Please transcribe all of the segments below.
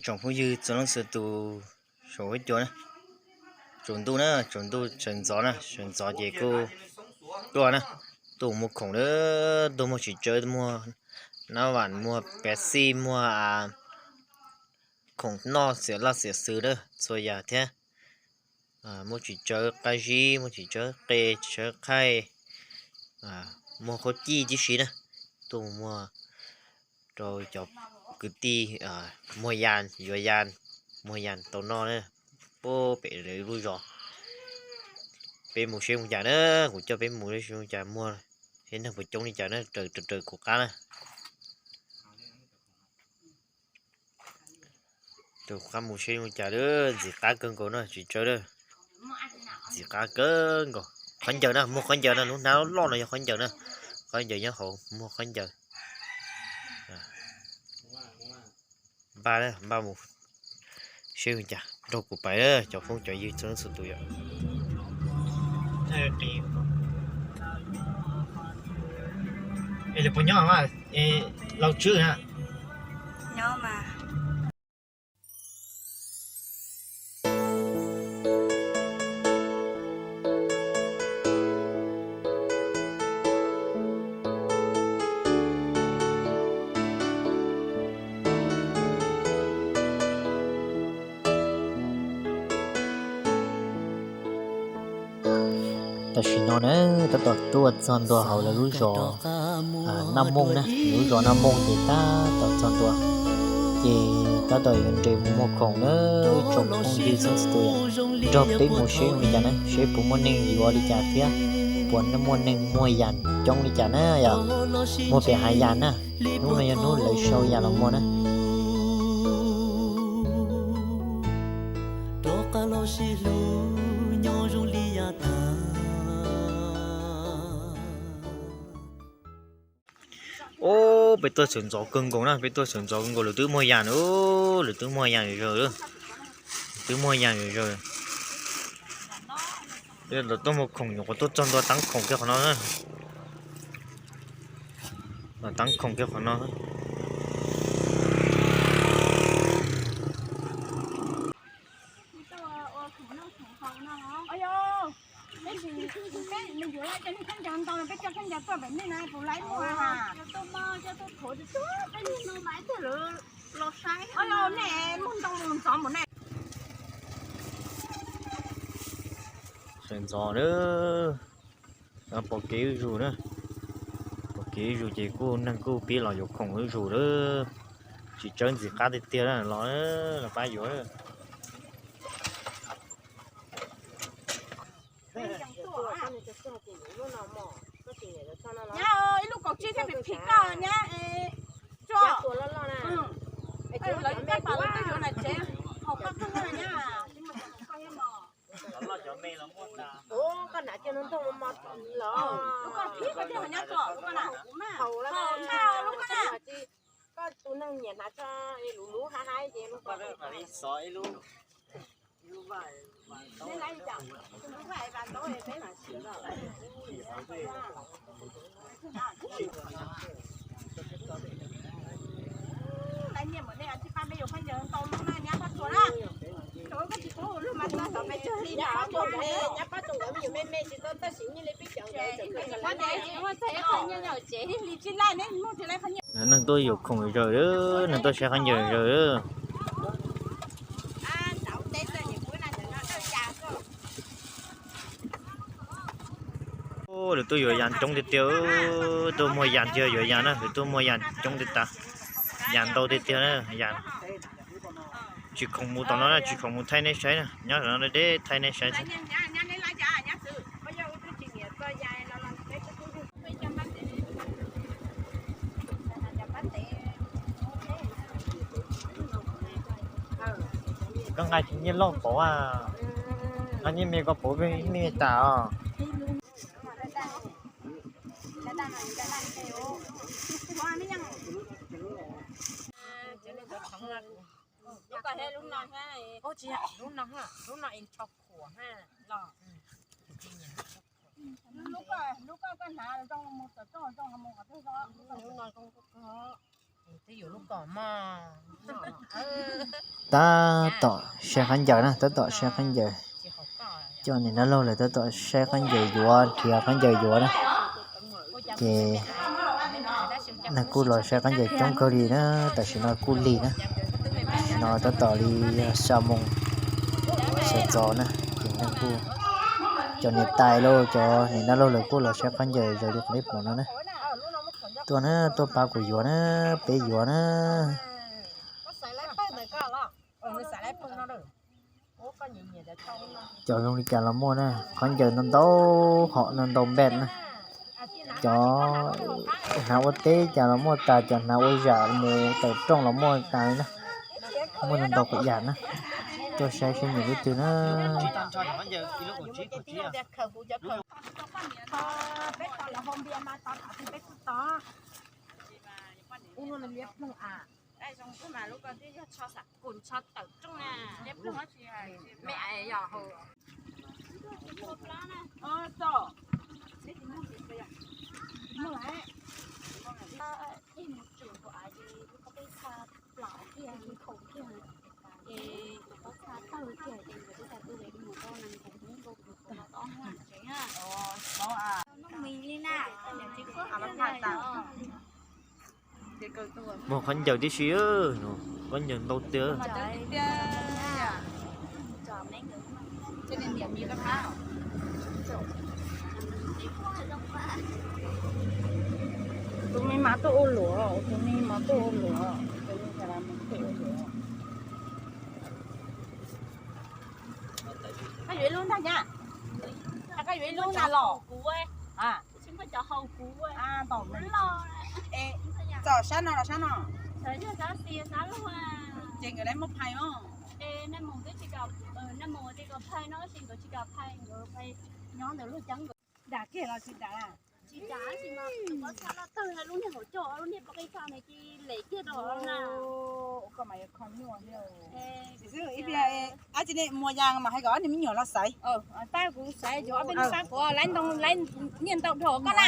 Tsoom phooj ywg txhua leej txhua tus, saum huab cua na, tsaus ntuj na, tsaus ntuj sawv ntxov na, sawv ntxov ces kuj tuaj na, tuaj muag khoom na, tuaj muag tsis tsawg, muag nab vam, muag Pepsi, muag khoom noj xiam laj xiam xwm na, txhua yam thiab. Muag tsis tsawg qab zib, muag tsis tsawg qe, tsis tsawg qhaij, muag qhob cij tib si na, tuaj muag rau cov kwv tij muag yas, yuav yas, muag yas tau noj na, puag pem lawv lub zos. Peb mus seb zoo cas na, kuv coj peb mus seb zoo cas, muag seb neeg puas coob li cas na, raws raws kuv qab na. Raws kuv qab mus seb zoo cas lawm, ntxim qab kawg nkaus na, tsis tsawg lawm. Ntxim qab kawg nkaus. Khaub ncaws na, muag khaub ncaws na, lub hnab loj no yog khaub ncaws na. Khaub ncaws nyob hauv, muag khaub ncaws. Npaj, npaj mus seb zoo cas, nrog kuv pais cov phooj cov ywg txhua leej txhua tus yom. Es lawv puas nyob, Lauj Tswb na? Tam sim no na, tab tom tuaj txog ntua hauv lawv lub zos Naj Mooj na, lub zos Naj Mooj ces tab tom txog ntua, ces tab tom yuav nres mus muag khoom na, tsoom phooj ywg txhua leej txhua tus, nrog peb mus seb zoo li cas na, seb puas muaj neeg yuav li cas thiab puas muaj neeg muag yas coob li cas na yom. Muag pem hav yas na, hnub no yog hnub lawv sau yas los muag na. Ob, peb tuaj sawv ntxov kawg nkaus na, peb tuaj sawv ntxov kawg nkaus, lawv twb muag yas na, lawv twb muag yas zawg, lawv twb muag yas zawg. Lawv tuaj muag khoom nyuam qhuav tuaj txog ntua tab khoom kiag qhov no na. Tab khoom kiag qhov no. Sawv ntxov na, pom kev zuj zus na, pom kev zuj zus ces kuj neeg kuj pib los yuav khoom zuj zus lawm, tsis tsawg ntxim qab tiag tiag los, los pab yuav. Nyab, ib lub kaum tsib thiab pim phim koj nyab. Tso, lawv yuav pab pam lawv tuaj yuav na tsev, haus koj kawg nyab. Koj hnav kiag no nrog mos mos los. Lub koj phim koj thiaj haus nyab tso, lub koj na. Haus lawm na, lub koj na. Koj tus neeg nyiam hnav tso, luv luv haib haib ces lub koj. Neeg tuaj yuav khoom zawg, neeg tuaj saib khaub ncaws zawg. Lawv tuaj yuav yas coob tiag tiag, tuaj muag yas thiab yuav yas na, lawv tuaj muag yas coob tiag tas, yas ntau tiag tiag na, yas. Tsis khoom mus tom no na, tsis khoom mus thaij nej saib na, nyob tom no deb thaij nej saib. Koj nqa nyiaj loj pauv, nqa nyiaj me koj pauv me tas os. Lub no, lub no es tsho khuam na los. Lub ko, lub ko koj hnav zoo mus tom rooj zoo mus qhov twg zoo. Lub no zoo kawg, twb yuav lub ko mog. Tab tom saib khaub ncaws na, tab tom saib khaub ncaws. Cov niam dab laug lawv tab tom saib khaub ncaws yuav, nrhiav khaub ncaws yuav na. Ces neeg kuj los saib khaub ncaws coob kawg li na, tam sim no kuj lig na. Tam sim no tab tom li xya moos sawv ntxov na, ces neeg kuj, cov niam tais lauj, cov niam dab laug lawv kuj los saib khaub ncaws zoo li qhov nej pom no na. Tuaj na, tuaj pab kuv yuav na, peb yuav na. Cov zoo li cas los muaj na, khaub ncaws ntau ntau hom ntau ntau npej na. Cov hnav ua teb cas los muaj tas, cov hnav ua zam mus tawm rooj los muaj tas li na. Muaj ntau ntau kuv yam na. Tuaj saib seb nyiam lub twg na. Muag khaub ncaws tib si, khaub ncaws ntau tiag. Tus me mas tuaj ua luam, tus me mas tuaj ua luam, tus me mas tuaj ua luam. Koj yuav ib lub ntag nyab. Koj yuav ib lub ntag los. Txom sab no los sab no. Ces nkawd lawv muab phais os. Dam kiag los tsis dam. Tsis dam, tsis mas tus pob txha loj tawg lub niag hauv caug, lub niag pob qij faj no ces lem kiag rau na. Ib pliag, ab tsi ne, Muas Yas mas hais kom ob niag me nyuam los xaiv. Tab kuv xaiv, kuv ob peb tug xab kuv laiv ntoo laiv nyiaj ntau dhau koj na.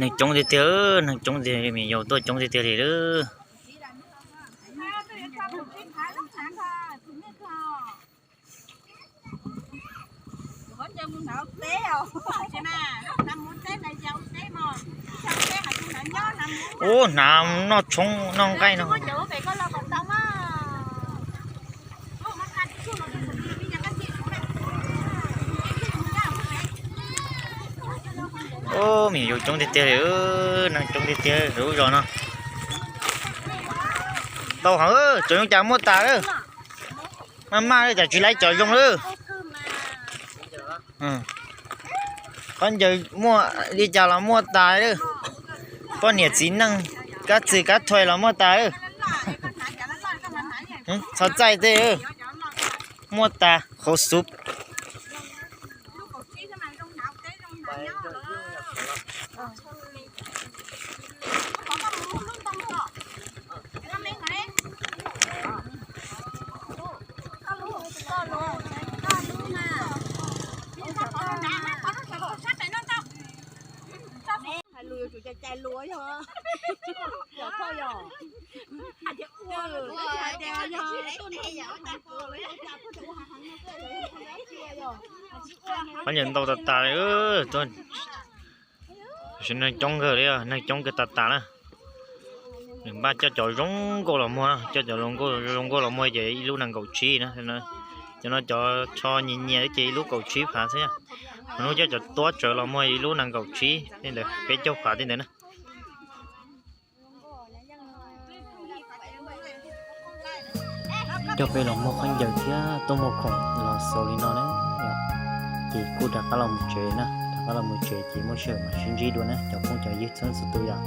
Neeg coob tiag tiag, neeg coob tiag, me nyuam yaus tuaj coob tiag tiag li lawm. Ub, hnav noj tshoob noj nqaij no. Ub, me nyuam yaus coob tiag tiag li, neeg coob tiag tiag lub zos no. Ntau heev, tsoom yooj cas muaj tas lawm. Maj maj lawm, cas tsis laiv cov zoo lawm. Khaub ncaws muaj li cas los muaj tas lawm. Poj niam txiv neej, kab txwm kab thuais los muaj tas lawm. Txhob txaij tej, muaj tas qhov xub. Hais lus yuav tsum cai cai lus yog. Yog, yog. Hais tias ua, hais tias yog tuaj nrog kuv ua cas pheej ua heev heev no. Khaub ncaws ntau tas tas li, tuaj. Tam sim neeg coob kawg li, neeg coob kawg tas tas na. Nws npaj coj cov zoo nkauj los muag na, coj cov zoo nkauj, zoo nkauj los muag ces ib lub nees nkaum tsib na. Cov no cov tsho nyias nyias ces ib lub kaum tsib phav xwb. Hnub coj cov tuab tsawv los muag ib lub nees nkaum tsib tej ntawd, peb caug phav tej ntawd na. Coj peb los muag khaub ncaws thiab tuaj muag khoom los xaus li no na, ces kuj rov qab los mus tsev na, rov qab los mus tsev ces muaj sij hawm mam sib ntsib dua na cov phooj cov ywg txhua txhua tus yom.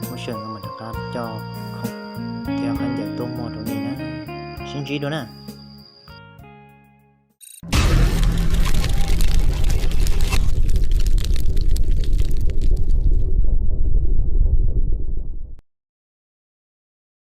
Muaj sij hawm no mam rov qab coj khoom thiab khaub ncaws tuaj muag rau nej na, sib ntsib dua na.